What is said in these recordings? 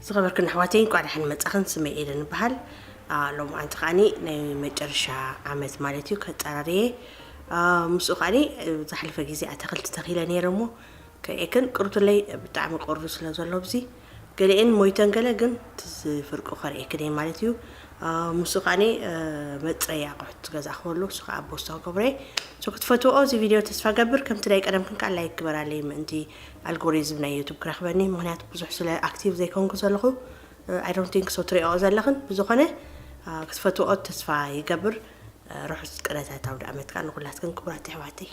ዝኸበርክን ኣሕዋተይ፣ እንኳዕ ደሓን መጻኽን። ስመይ ኤደን እበሃል። ሎማዓንቲ ከዓኒ ናይ መጨረሻ ዓመት ማለት እዩ፣ ከጸራርየ። ምስኡ ከዓኒ ዝሓለፈ ግዜ ኣታኽልቲ ተኺለ ነይረ እሞ ከርእየክን፣ ቅሩትለይ ብጣዕሚ ቁሪ ስለ ዘሎ ኣብዚ ገሊኤን ሞይተን፣ ገለ ግን እቲ ዝፍርቁ ከርእየክን እየ ማለት እዩ። ምስኡ ከዓኒ መጽረይ ኣቑሑት ገዛእኽበሉ፣ እሱ ከዓ ኣብ ቦስታ ክገብሮ እየ። So ክትፈትዎ እዚ ቪድዮ ተስፋ ገብር። ከምቲ ናይ ቀደምክን ከዓ ላይክ ግበራለይ፣ ምእንቲ ኣልጎሪዝም ናይ ዩቱብ ክረኽበኒ፣ ምኽንያቱ ብዙሕ ስለ ኣክቲቭ ዘይኮንኩ ዘለኹ። I don't think so ትሪኦ ዘለኽን። ብዝኾነ ክትፈትዎ ተስፋ ይገብር። ርሑስ ቅነታት ኣውደ ዓመት ከዓ ንኹላትክን ክቡራት ኣሕዋተይ።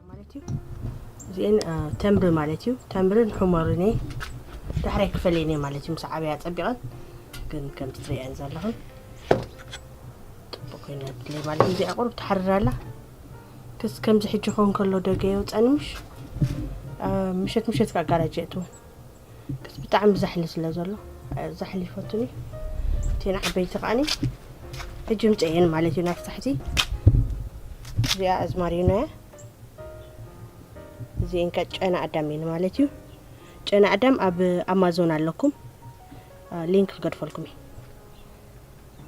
ማለት እዩ። እዚአን ተምሪ ማለት እዩ። ተምርን ሑመርን እየ ዳሕራይ ክፈልየን እየ ማለት እዩ። ምስ ዓብያ ጸቢቐን ግን ከምቲ ትሪአን ዘለኹም ጽቡቕ ኮይነ ብለይ ማለት እዩ። እዚኣ ቁሩብ ትሓርር ኣላ። ክስ ከምዚ ሕጂ ክኸውን ከሎ ደገ የውፀን ምሽ ምሸት ምሸት ከዓ ጋራጅ የእትወን። ክስ ብጣዕሚ ዛሕሊ ስለ ዘሎ ዛሕሊ ይፈቱኒ። እተን ዓበይቲ ከዓኒ ሕጂ ምፀየን ማለት እዩ ናብ ሳሕቲ። እዚኣ ኣዝማሪኖ እያ። እዚአን ከ ጨና ኣዳም እየን ማለት እዩ። ጨና ኣዳም ኣብ ኣማዞን ኣለኩም፣ ሊንክ ክገድፈልኩም እየ።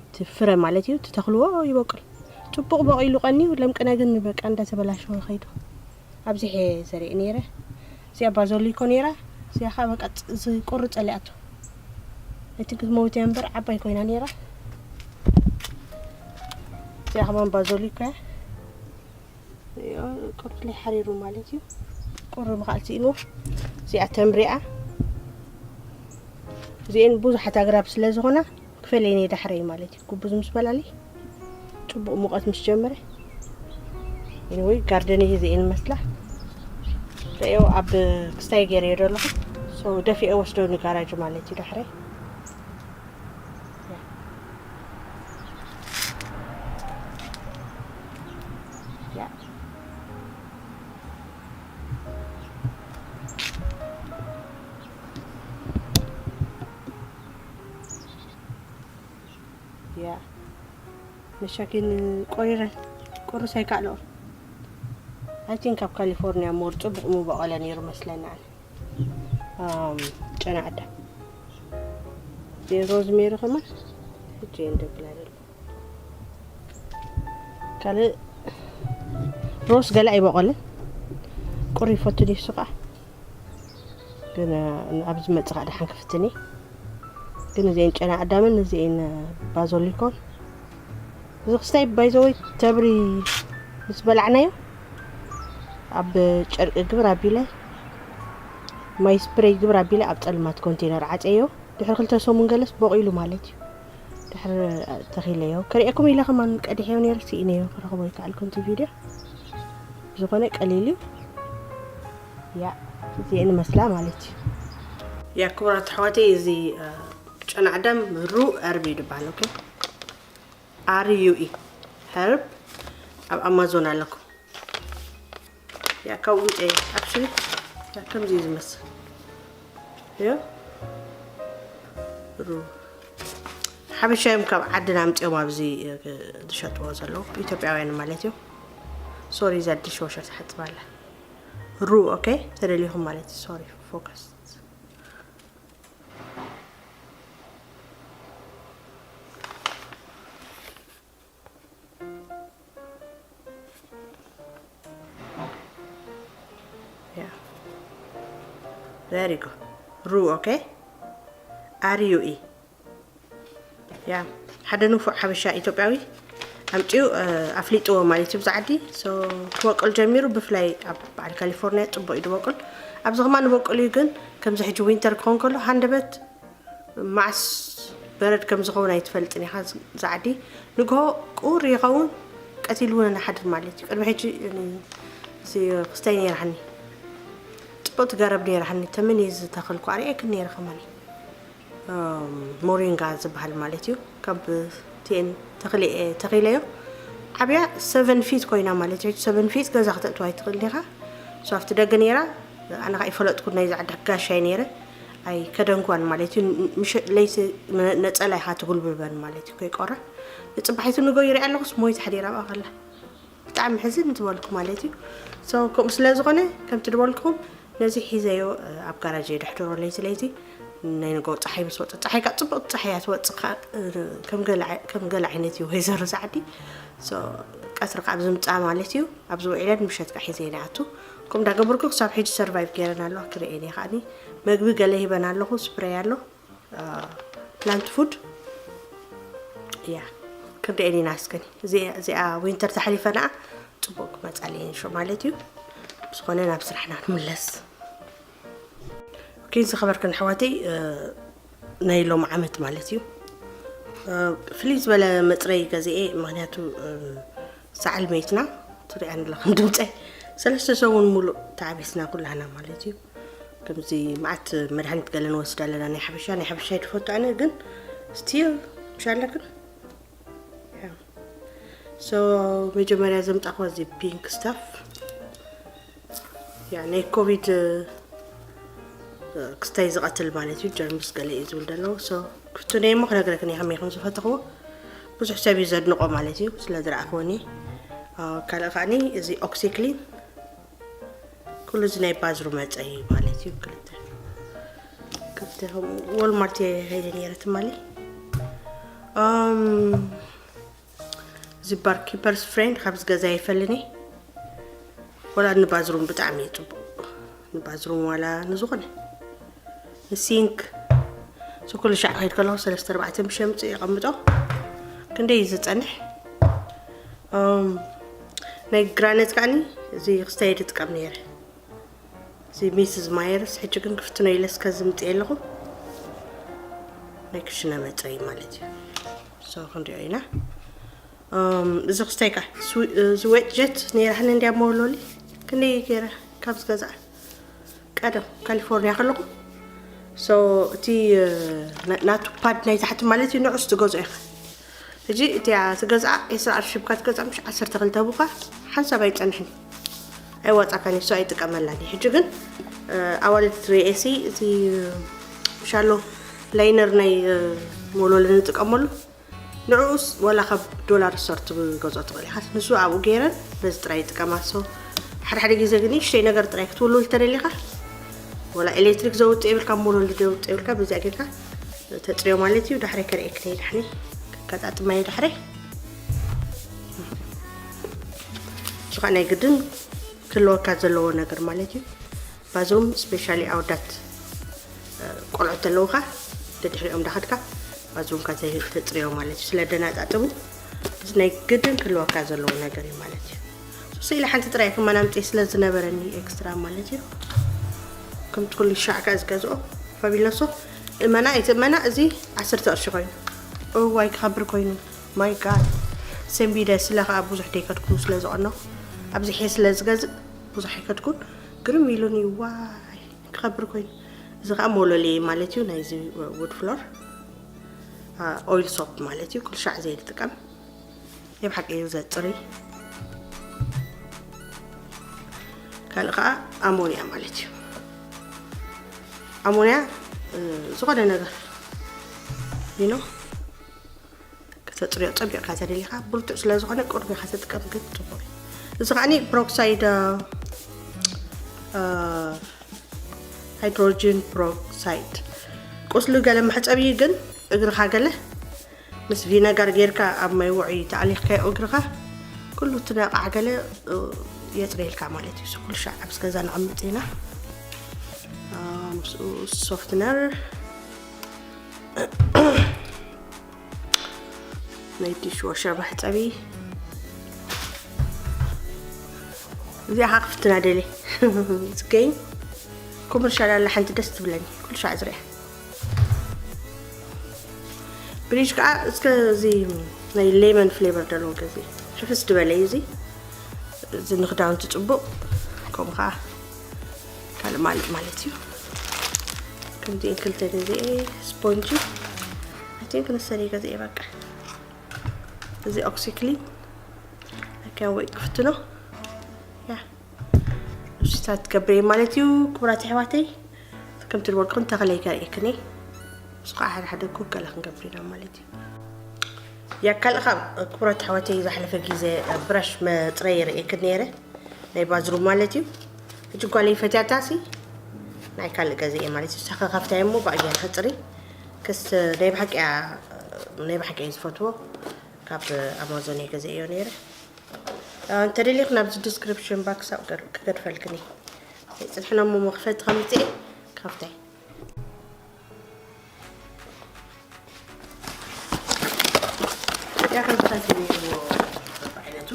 እቲ ፍረ ማለት እዩ፣ ትተኽልዎ ይበቁል። ጽቡቕ በቂሉ ቀንዩ፣ ለምቅነ ግን በቃ እንዳተበላሸወ ከይዱ። ኣብዚሐ ዘርኢ ነይረ። እዚኣ ባዞሊኮ ነይራ፣ እዚኣ ከዓ በቃ ፅ- ዝቁርፅ ሊኣቶ። እቲ ክትመውት እያ እምበር ዓባይ ኮይና ነይራ። እዚኣ ከማን ባዞሊኮ እያ። ቁርፍለይ ሓሪሩ ማለት እዩ። ቁሪ ምኻል ስኢኑ። እዚኣ ተምሪኣ። እዚአን ብዙሓት ኣግራብ ስለ ዝኾና ክፈለየን እየ ዳሕረይ ማለት እዩ። ጉብዝ ምስ በላሊ ጽቡቕ ሙቐት ምስ ጀመረ። Anyway ጋርደን እየ እዚአን መስላ። ርእዮ ኣብ ክስታይ ገይረዮ ዘለኹ። So ደፊኦ ወስዶ ንጋራጅ ማለት እዩ ዳሕረይ። ያ። ያ። ያ። መሻኪን ቆሪረን ቁርስ ኣይካእልኦ። I think ኣብ ካሊፎርኒያ ሞር ጽቡቕ ምበቐለ ነይሩ መስለኒ ኣነ። ኣም፣ ጨና ኣዳም። ሮዝሜሪ ከማን ሕጂ እየ እንደብላ ዘሎ። ካልእ ሮስ ገለ ኣይበቆለን። ቁሪ ይፈቱ ድዩ እሱ ከዓ? ግን፣ እ፣ ኣብ ዝመጽእ ከዓ ደሓን ክፍትን እየ። ግን እዚአን ጨና ኣዳምን እዚአን፣ እ፣ ባዞሊኮን። እዚ ክስታይ ባይዘወይ ተብሪ ምስ በላዕናዮ ኣብ ጨርቂ ግብር ኣቢለ ማይ ስፕሬይ ግብር ኣቢለ ኣብ ጸልማት ኮንቴነር ዓጸዮ። ድሕሪ ክልተ ሰሙን ገለስ በቂሉ ማለት እዩ። ድሕሪ ተኺለዮ ክርእየኩም ኢለ ከማን ቀዲሐዮ ነይረ፣ ስኢነዮ ክረኽቦ ይከኣልኩ እቲ ቪድዮ። ብዝኾነ ቀሊል እዩ። ያ፣ እዚአን መስላ ማለት እዩ። ያ፣ ክቡራት ኣሕዋተይ፣ እዚ፣ እ፣ ጨና ኣዳም ሩ ኣርቢ ይድበሃል። ኦኬ፣ R U E, herb። ኣብ ኣማዞን ኣለኩም። ያ ካብኡ ምፀ ኣክሽሊ ያ ከምዚ እዩ ዝመስል። ዮ ሩ ሓበሻ እዮም ካብ ዓድና ኣምፅኦም ኣብዚ ዝሸጥዎ ዘለዉ ኢትዮጵያውያን ማለት እዩ። ሶሪ፣ እዛ ዲሽ ዋሸር ትሓፅብ ኣላ። ሩ ኦኬ ተደሊኹም ማለት እዩ። ሶሪ፣ ፎከስ። Yeah. There you go. ሩ ኦኬ። R U E. ያ ሓደ ንፉዕ ሓበሻ ኢትዮጵያዊ ኣምፂኡ ኣፍሊጥዎ ማለት እዩ። ብዛ ዓዲ ትበቁል ጀሚሩ፣ ብፍላይ ኣብ በዓል ካሊፎርኒያ ፅቡቅ እዩ ዝበቁል። ኣብዚ ከማ ንበቁል እዩ፣ ግን ከምዚ ሕጂ ዊንተር ክኸውን ከሎ ሃንደበት መዓስ በረድ ከም ዝኸውን ኣይትፈልጥን ኢኻ። ዛዕዲ ንግሆ ቁር ይኸውን፣ ቀቲል እውን ንሓድር ማለት እዩ። ቅድሚ ሕጂ እዚ ክስታይ ነይራኒ፣ ፅቡቅ ትገረብ ነይራኒ። ተምን እዩ ዝተኸልኩ ኣርእየክን ነይረ ከማኒ። ሞሪንጋ ዝበሃል ማለት እዩ። ካብ ቲኤን ተኽለዮ ዓብያ ሰቨን ፊት ኮይና ማለት እዩ። ሰቨን ፊት ገዛ ክተእትዋ ኣይትኽእል ዲኻ። ኣብቲ ደገ ነይራ። ኣነ ከዓ ይፈለጥኩ ናይዚ ዓዲ ሕጋሻይ ነይረ። ኣይከደንኳን ማለት እዩ። ለይቲ ነፀላ ኢኻ ትጉልብበን ማለት እዩ። ከይቆረ ንፅባሒቱ ንጎ ይሪኣ ኣለኹስ ሞይት ሓዲራ ብኣ ከላ ብጣዕሚ ሕዝን ዝበልኩ ማለት እዩ። ከምኡ ስለ ዝኾነ ከምቲ ዝበልኩኹም ነዚ ሒዘዮ ኣብ ጋራጅ የድሕድሮ ለይቲ ለይቲ። ናይ ንጎ ፀሓይ ምስ ወፀ፣ ፀሓይ ከዓ ፅቡቅ ፀሓይ እያ ትወፅእ ከዓ ከም ገለ ዓይነት እዩ ወይዘሮ ዛዕዲ። ቀትሪ ከዓ ኣብዚ ምፃ ማለት እዩ። ኣብዚ ውዒለን ምሸት ከዓ ሒዘ ይንኣቱ። ከምኡ እንዳገበርኩ ክሳብ ሕጂ ሰርቫይቭ ገይረን ኣለዋ። ክርእየን እየ ከዓኒ መግቢ ገለ ሂበን ኣለኹ። ስፕሬይ ኣሎ፣ ፕላንት ፉድ እያ። ክንደኤን ኢና እስከኒ እዚኣ ዊንተር ተሓሊፈና ፅቡቅ ክመፃል እየን ሾ ማለት እዩ። ብዝኾነ ናብ ስራሕና ክንምለስ። ኦኬ፣ ዝኸበርክን ኣሕዋተይ፣ ናይ ሎም ዓመት ማለት እዩ ፍልይ ዝበለ መፅረይ ገዚኤ። ምክንያቱ ሰዓል መይትና ትሪኣን ኣለኽን ድምፀይ ሰለስተ ሰሙን ሙሉእ ተዓቢስና ኩላህና ማለት እዩ። ከምዚ መዓት መድሃኒት ገለ ንወስድ ኣለና ናይ ሓበሻ። ናይ ሓበሻ ይድፈቱ ኣነ ግን ስቲል ምሻለክን ሶ መጀመርያ ዘምጣኹ እዚ ፒንክ ስታፍ ያ ናይ ኮቪድ ክስታይ ዝቐትል ማለት እዩ። ጀርምስ ገለ እዩ ዝብል ዘለዎ። ክፍትነይ እሞ ክነግረክን እየ ከመይ ከም ዝፈተኽዎ። ብዙሕ ሰብ እዩ ዘድንቆ ማለት እዩ ስለ ዝረኣኽወኒ። ካልእ ከዓኒ እዚ ኦክሲክሊን ኩሉ እዚ ናይ ባዝሩ መፀ እዩ ማለት እዩ። ክልተ ክልተ ወልማርት ሄደ ነይረ ትማሊ። እዚ ባርኪፐርስ ፍሬንድ ካብዚ ገዛ ይፈልኒ። ወላ ንባዝሩም ብጣዕሚ እዩ ፅቡቅ። ንባዝሩም ዋላ ንዝኾነ ንሲንክ እዚ ኩሉ ሻዕ ከይድ ከለኹ ሰለስተ ኣርባዕተ ምሽ የምፅእ የቐምጦ። ክንደይ እዩ ዝፀንሕ። ናይ ግራነት ከዓኒ እዚ ክስተይ ድጥቀም ነይረ። እዚ ሚስስ ማየርስ ሕጂ ግን ክፍትኖ ኢለ እስከ ዝምፅእ ኣለኹ። ናይ ክሽነ መፅረይ ማለት እዩ። ሶ ክንሪኦ ኢና። እዚ ክስታይ ካ ዝወጭ ጀት ነይራህኒ እንዲያ መወሎሊ ክንደይ ገይረ ካብ ዝገዝኣ ቀደም ካሊፎርኒያ ከለኹ። ሶ እቲ ናቱ ፓድ ናይ ታሕቲ ማለት እዩ ንዑስ ትገዝኦ ኢኻ። ሕጂ እቲያ ትገዝኣ ዒስራ ቅርሺ ብካ ትገዝኣ ምሽ ዓሰርተ ክልተ ቡካ ሓንሳብ ኣይፀንሕን ኣይዋፃካን እሱ ኣይጥቀመላን። ሕጂ ግን ኣዋልድ ሪኤሲ እቲ ሻሎ ላይነር ናይ ሞሎሊ ንጥቀመሉ ንዕኡስ ዋላ ካብ ዶላር ሰርት ብገዝኦ ትኽእል ኢኻ። ንሱ ኣብኡ ገይረን በዚ ጥራይ ይጥቀማ። ሶ ሓደ ሓደ ግዜ ግን ንእሽተይ ነገር ጥራይ ክትውልውል ተደሊኻ ዋላ ኤሌክትሪክ ዘውፅእ የብልካ፣ ሞሎሊ ዘውፅእ የብልካ፣ በዚኣ ጌርካ ተፅርዮ ማለት እዩ። ዳሕረይ ከርእየክን እየ ዳሕኒ ከጋጣጥማ እየ ዳሕረይ። እዚ ከዓ ናይ ግድን ክህልወካ ዘለዎ ነገር ማለት እዩ። ባዝሩም ስፔሻሊ ኣወዳት ቆልዑት ኣለውካ ደድሕሪኦም ዳኸድካ ባዝሩምካ ተፅርዮ ማለት እዩ። ስለ ደናጣጥቡ እዚ ናይ ግድን ክህልወካ ዘለዎ ነገር እዩ ማለት እዩ። ስኢለ ሓንቲ ጥራይ ከማን ኣምፅእ ስለ ዝነበረኒ ኤክስትራ ማለት እዩ። ከምቲ ኩሉ ሻዕካ ዝገዝኦ ፋቢለሶ እመና ኣይትእመና እዚ ዓሰርተ ቅርሺ ኮይኑ እዋይ ክኸብር ኮይኑ ማይ ጋድ ሰንቢደ ስለ ከዓ ብዙሕ ደይከድኩ ስለ ዝቐነኹ ኣብዚሐ ስለ ዝገዝእ ብዙሕ ኣይከድኩን። ግርም ኢሉኒ ዋይ ክኸብር ኮይኑ። እዚ ከዓ ሞሎሊ ማለት እዩ ናይዚ ውድ ፍሎር ኦይል ሶፕ ማለት እዩ። ኩሉ ሻዕ ዘይትጥቀም ናይ ብሓቂ እዩ ዘፅሪ። ካልእ ከዓ ኣሞንያ ማለት እዩ። ኣሞንያ ዝኾነ ነገር ይኖ ከተፅርዮ ፀቢቕካ ተደሊኻ ብርቱዕ ስለ ዝኾነ ቁርቢ ከተጥቀም ግን ፅቡቅ እዩ። እዚ ከዓኒ ፕሮክሳይድ ሃይድሮጅን ፕሮክሳይድ ቁስሉ ገለ መሕፀቢ ግን እግርኻ ገለ ምስ ቪነጋር ጌርካ ኣብ ማይ ውዑይ ተኣሊኽካዮ እግርኻ ኩሉ እቲ ነቓዕ ገለ የፅርየልካ ማለት እዩ። ኩሉ ሻዕ ኣብ ገዛ ነቐምጥ ኢና። ምስኡ ሶፍትነር ናይ ዲሽ ዋሸር መሕፀቢ እዚኣ ከዓ ክፍትና ደልየ ዝገኝ ኮመርሻል ኣላ ሓንቲ ደስ ትብለኒ ኩሉ ሻዕ ዝሪያ ብሊሽ ከዓ እስከ እዚ ናይ ሌመን ፍሌቨር ደለዎ ገዚ ሕፍስ ዝበለ እዩ እዚ እዚ ንክዳውንቲ ፅቡቅ ከምኡ ከዓ ካልእ ማልእ ማለት እዩ። ከምዚኤን ክልተ ገዚኤ ስፖንጂ ኣቲን ክንሰሪ ገዚኤ በቃ እዚ ኦክሲክሊን ኣካን ወይ ክፍትኖ ያ እሽታት ትገብር ማለት እዩ። ክቡራት ኣሕዋተይ ከምቲ ዝበልኩን ተኽለይ ከርእየክኒ ምስ ከዓ ሓደ ሓደ ኩክ ገለ ክንገብር ኢና ማለት እዩ። ያ ካልእ ካብ ክቡራት ኣሕዋተይ ዝሓለፈ ግዜ ብራሽ መፅረይ የርእየክን ነይረ ናይ ባዝሩም ማለት እዩ። ሕጂ ጓለይ ፈትያታሲ ናይ ካልእ ገዚኤ ማለት እዩ። ሳኸ ካብታይ እሞ ብኣያ ንኸፅሪ ክስ ናይ ብሓቂ እያ ናይ ብሓቂ እየ ዝፈትዎ። ካብ ኣማዞን እየ ገዚኤዮ ነይረ። እንተደሊኹ ናብዚ ዲስክሪፕሽን ባክስ ኣብ ገር- ክገድፈልክኒ። ፅንሕና እሞ መኽፈቲ ከምፅኤ ካብታይ ያ ከምታት ነይርዎ በብዓይነቱ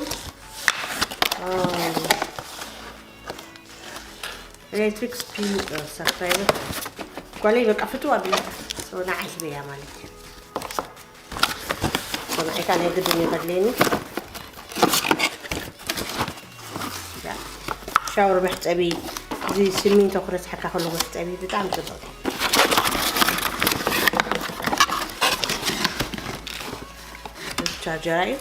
ኤሌክትሪክ ስፒን ሳክራይበር ጓለይ በቃ ፍትዋ ብላ ንዓይ ህበያ ማለት እዩ። ቆንዒካ ናይ ግድን እዩ ከድልየኒ ሻወር መሕፀቢ እዚ ስሚንቶ ክረስሐካ ከሎ መሕፀቢ ብጣዕሚ ፅቡቅ ቻርጀራ እዩ።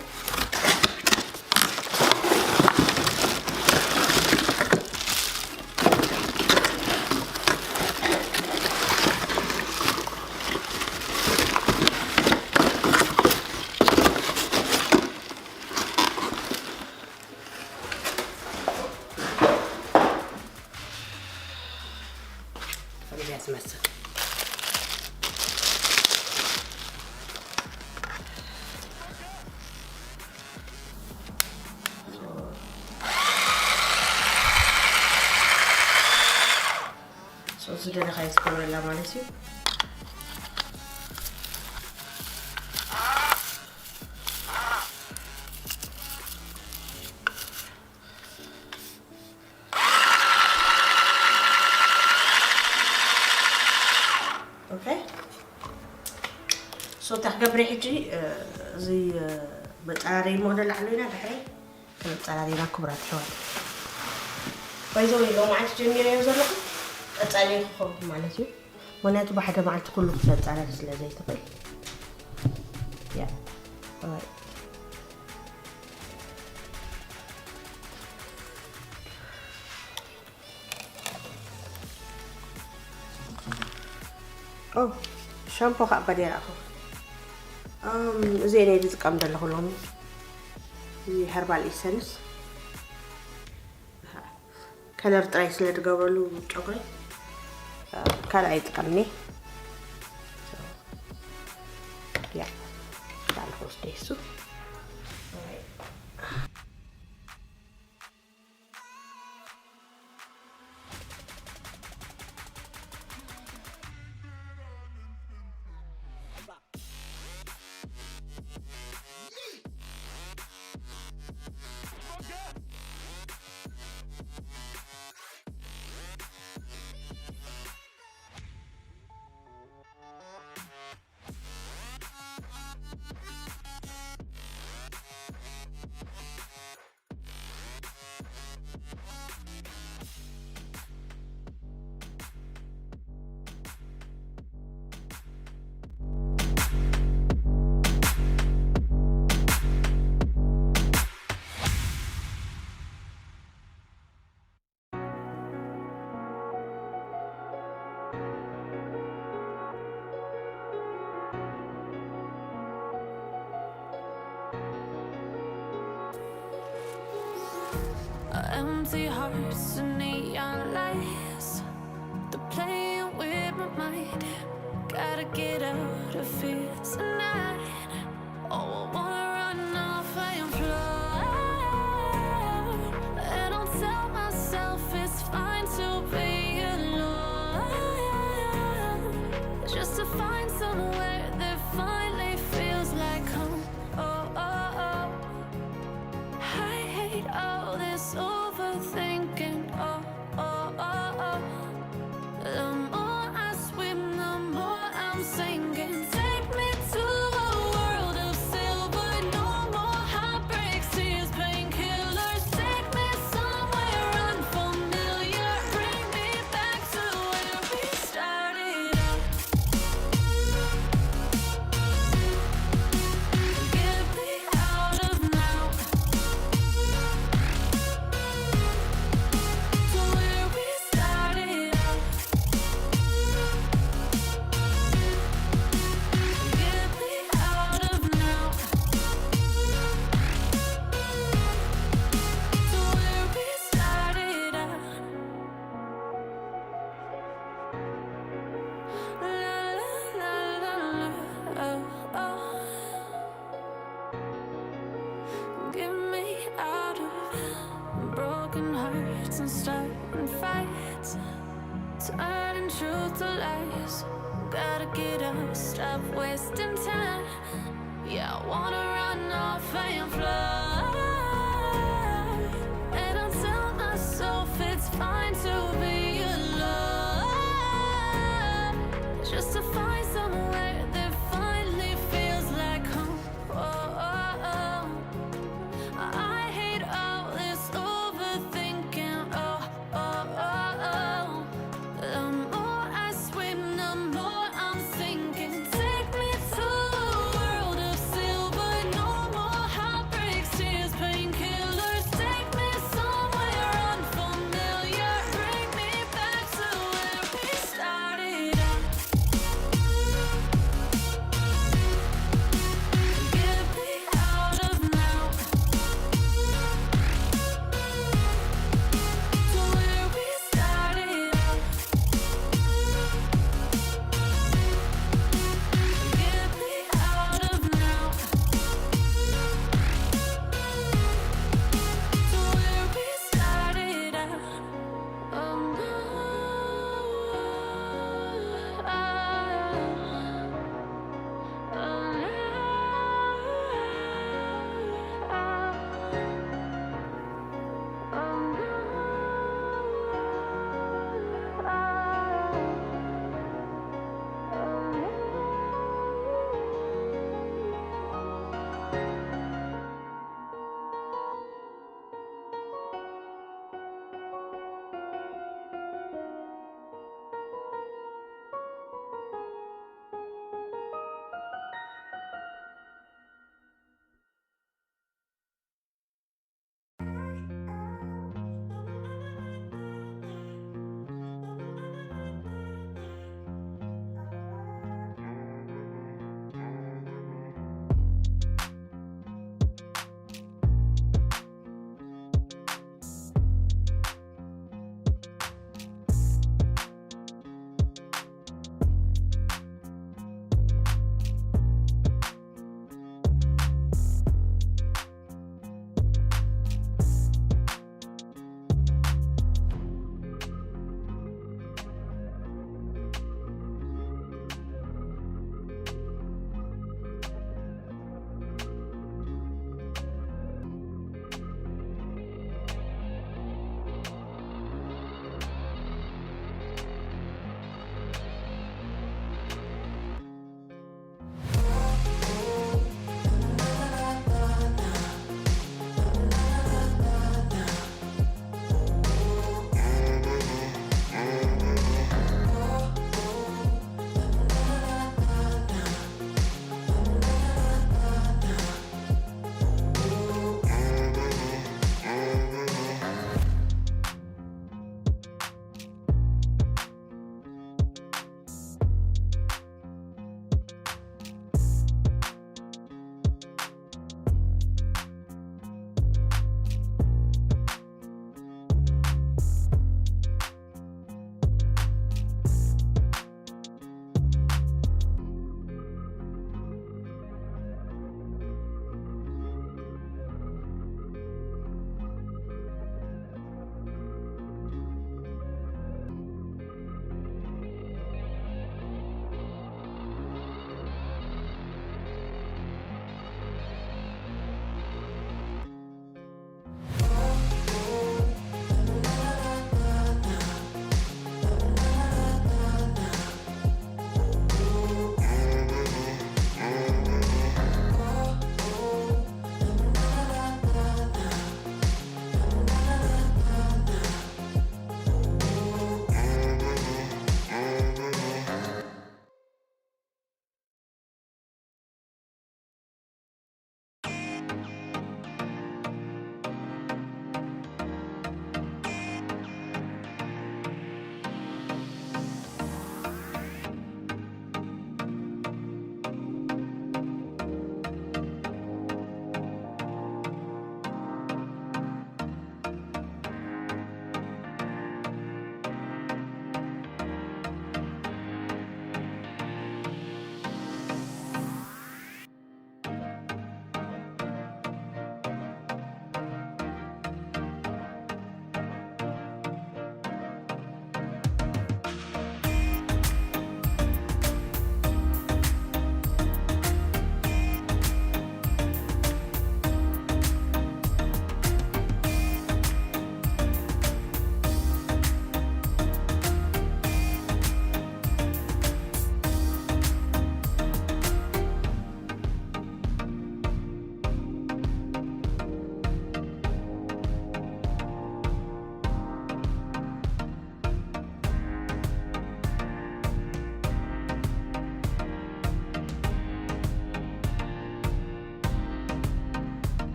ዝደለኻ ይስኮረላ ማለት እዩ። ሶታ ክገብረ ሕጂ እዚ መፀራረይ ሞደ ላዕሉ ኢና ድሕሪ ከነፀራሪና ክቡራት ኣሕዋት ባይዘወይ ሎማዓንቲ ጀሚረዮ ዘለኹ ቀፃሊ ክኸውን ማለት እዩ። ምክንያቱ ብሓደ መዓልቲ ኩሉ ክተፃረር ስለ ዘይትኽእል ሻምፖ ከዓ በዴራ ኣኹ እዚ ናይ ዝጥቀም ዘለኹ ሎሚ እዚ ሀርባል ኢሰንስ ከለር ጥራይ ስለ ዝገብረሉ ጨጉሪ ካልእ ኣይጥቀምኒ ያ ካልእ ክወስደ እሱ Empty hearts and neon lights. They're playing with my mind. Gotta get out of here tonight. Oh, I wanna run off and fly. And I'll tell myself it's fine to be alone. Just to find somewhere that finally feels like home. Oh, oh, oh. I hate all this overthinking. Oh, oh, oh, oh. The more I swim, the more I'm sinking. Take me to a world of silver. No more heartbreaks, tears, painkillers. Take me somewhere unfamiliar. Bring me back to where we started out. Get me out of now. To where we started out. Get me out of now. To where we started out. La, la, la, la, la, oh, oh. Get me out of broken hearts and starting fights, turning truth to lies. Gotta get up, stop wasting time. Yeah, I wanna run off and fly. And I'll tell myself it's fine to be alone. Just to find somewhere that finally feels like home. Oh, oh, oh. I hate all this overthinking. Oh, oh, oh, oh. The more I swim, the more I'm sinking. Take me to a world of silver. No more heartbreaks,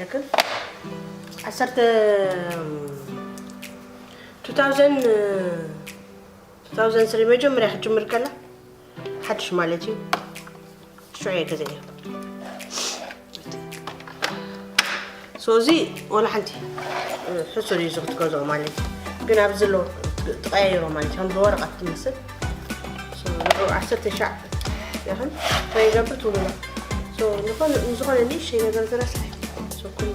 ለክን ዓሰርተ two thousand two thousand three መጀመርያ ክትጅምር ከላ ሓድሽ ማለት እዩ። ሽዑ እየ ገዚአ። So እዚ ወላ ሓንቲ ሕሱር እዩ እዚ ክትገዝኦ ማለት እዩ። ግን ኣብዚ ኣሎ ትቐያይሮ ማለት እዩ። ከም ወረቐት ትመስል። So ንዑ ዓሰርተ ሻዕ ይኹን እንታይ ይገብር ትብሉና። So ዝኾነ ንዝኾነ ንእሽተይ ነገር ዝረስሐ so ኩሉ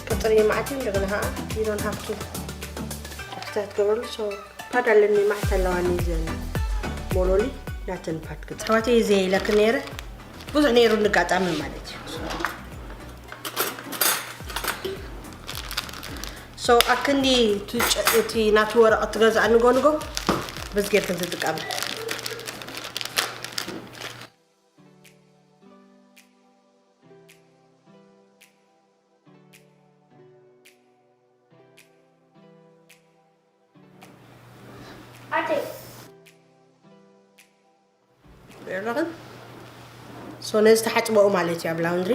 ቅጥሪ መዓት እዩ። እንደገና ከዓ you don't have to ክትገብረሉ። So ፓድ ኣለኒ መዓት ኣለዋኒ ዘን ሞሎሊ ናተን ፓድ ክፅ ኣሕዋተይ እየ ኢለክ ነይረ። ብዙሕ ነይሩ ንጋጣሚ ማለት እዩ። So ኣክንዲ እቲ ናቱ ወረቐት ትገዝኣ ንጎ ንጎ በዚ ጌርክን ትጥቀም። ኣተይ ርኽን ሶ ነዚ ተሓፅበኡ ማለት እዩ ኣብ ላውንድሪ።